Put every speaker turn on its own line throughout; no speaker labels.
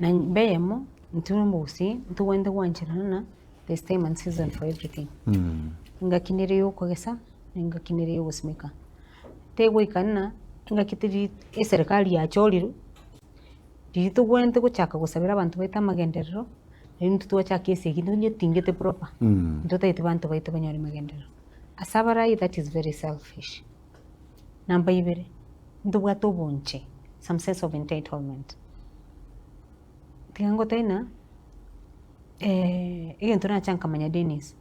Na mbe eyemo, intwe na omogusii, ntobwenerete gwancherana ng'a there is time and season for everything. Engaki nere ya okogesa, na engaki nere ya ogosimeka. Tegoika ng'a engaki teri eserekari yachorirwe, riria tobwenerete gochaka gosabera abanto baito amagenderero, naende intwe twachaka esegi nonye tingete proper, ntotagete banto baito banyore amagenderero. Ase abarai that is very selfish. Namba ibere, ntobwate obonche, some sense of entitlement. Tiga ngotebie ng'a egento nacha nkamanya Dennis,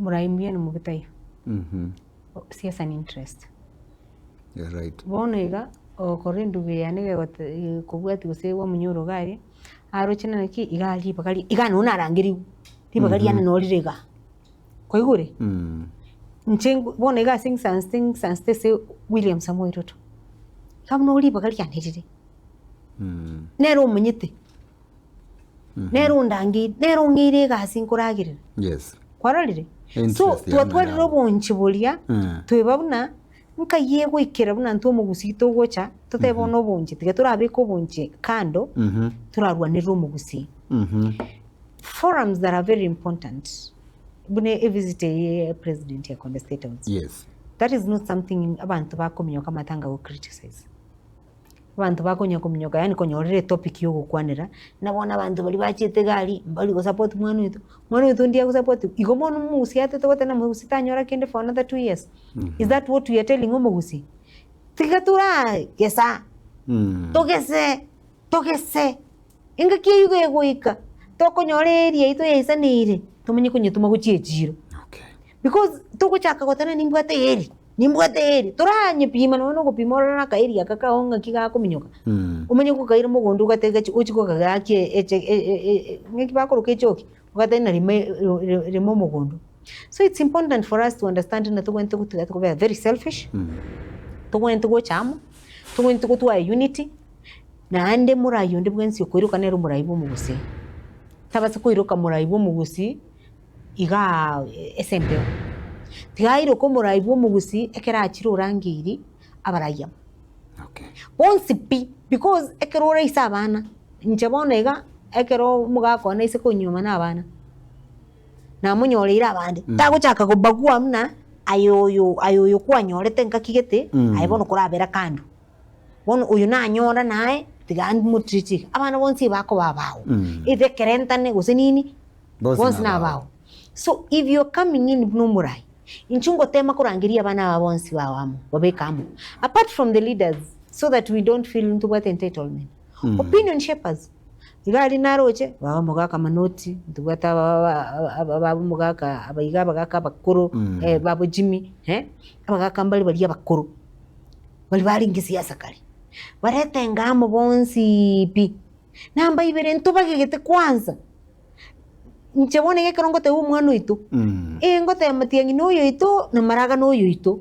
omorai mbuya na omobe taiyo, siasa ni interest.
You're right.
Bono iga, ogokora endugu yane egegote egekobwatia gose kwamonyora iga aria, aroche naki iga ribaga ri iga nonye narangerigwe, ribaga riane noo rire igaa. Kwaigure? Inche bono iga ase ngisansete ngisansete ase William Samoei Ruto, iga buna ribaga riane rire, nere omanyete, nere ondangeire, nere ong'eire egasi nkoragerera.
Yes.
Kwarorire? So,
Interest yane
twatwarire
yabo.
obonchi boria,
Mm.
tweba buna, nkai egoikera buna intwe omogusii togocha, totebe bono obonchi, tiga torabeke obonchi kando, torarwanerere omogusii. Forums that are very important, buna evisit eye ya president ya Konde State House.
Yes.
That is not something abanto bakominyoka amatanga go criticize. Abanto bakonya kominyoka yaani konyorera etopic ya ogokwanera, buna bono abanto baria bachete iga aria, mbari gosupport mwana oito, mwana oito ndiye agosupport, igo bono omogusii atete goteba omogusii tanyora kende for another 2 years, is that what we are telling omogusii? Tiga toragesa, togese, togese. Engaki eyio iga egoika, tokonyora eeri yaito yaisaneire, tomenye konyetoma gochia echiro.
Okay.
Because togochaka goteba nimbwate eeri, nimbwate eeri, toranyepima nonye na ogopima orore na akaeri aka kao ng'aki gakominyoka, omanye gokaira mogondo ogateba gachi ochie kogagakia eche ng'aki bakoroka echoki, ogateba ng'a rima rima omogondo. So it's important for us to understand ng'a tobwenerete gotiga kobera very selfish, tobwenerete gocha amo, tobwenerete gotwara unity. Naende morai onde bwensi okoiroka nere omorai bw'omogusii, tabasa koiroka morai bw'omogusii igaa ase embeo. Tiga airoke omorai bw'omogusii ekero achire orangeiri abarai aba.
Okay.
Bonsi pi, because ekero oraise abana, inche bono iga, ekero omogaka one aise konyuoma na abana, namonyoreire abande, tagochaka kobagua buna aye oyo aye oyo kwanyorete ngaki gete, aye bono korabera kando. Bono oyo nanyora naye, tiga motreat iga. Abana bonsi bakoba abao. Either ekerentane gose nini,
Bonsi
bonsi
nabao.
nabao. So if you're coming in buna omorai, inche ngotema korangeria abana aba bonsi bao amo, babeke amo. Apart from the leaders, so that we don't feel ntobwate entitlement. Opinion shapers, iga aria naroche, baba omogaka Manoti, ntobwate aba aba omogaka aba iga abagaka abakoro, babo Jimmy, abagaka mbare baria abakoro. Baria barenge siasa kare, barete enga amo bonsi pi, namba ibere ntobagegete kwanza, inche bono iga ekero ngoteba omwana oito, eh ngoteba matiang'i na oyo oito, na maraga na oyo oito,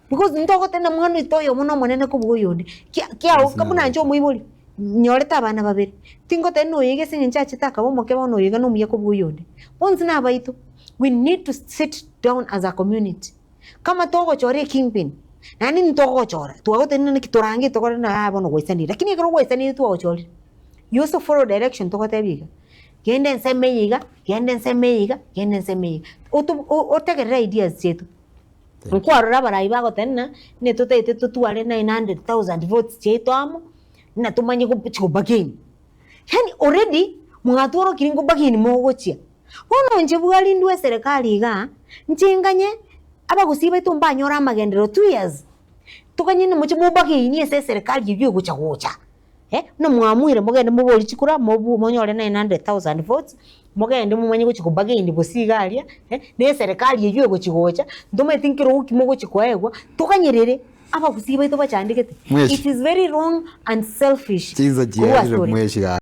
because ntogoteba na mwana oito oyomo na omonene kobua oyonde, kia kiago buna inche omoibori, nyorete abana babere, tingoteba na oyo iga ase eng'encho achete akaba omoke bono oyo iga na omuya kobua oyonde, bonsi na abaito, we need to sit down as a community. Kama togochora ekingpin, naende ntogochora, twagotenena naki torange tokore na aa bono gwaisanire, lakini ekero gwaisanire twagochorire, you also follow direction togotebia iga, genda ensemo eye iga, genda ensemo eye iga, genda ensemo eye iga, oto otegerere ideas chiaito. Nkwarora abarai bagotenena, ne totaete totware 900,000 votes chiaito amo, buna tomanye gochi gobargain. Yaani already mwatworokire ngobargain mogochia. Bono inche bwarindwe eserekari igaa, inche nganye abagusii baito mbanyore amagenderero 2 years, toganye namoche mobagainie ase eserekari eywo egocha gocha eh, buna mwamuire mogende moborie chikura mobu monyore 900,000 votes, mogende momanye gochia kobagaini bosie iga aria eh, na eserekari eywo egochi gocha, ntomanyeti nkerogo ki mogochi koegwa, toganyerere abagusii baito bachandegete.
Mwechi.
It is very wrong and selfish
Chinsa
korwa ase
chiarire
ore.
mwechi gaki.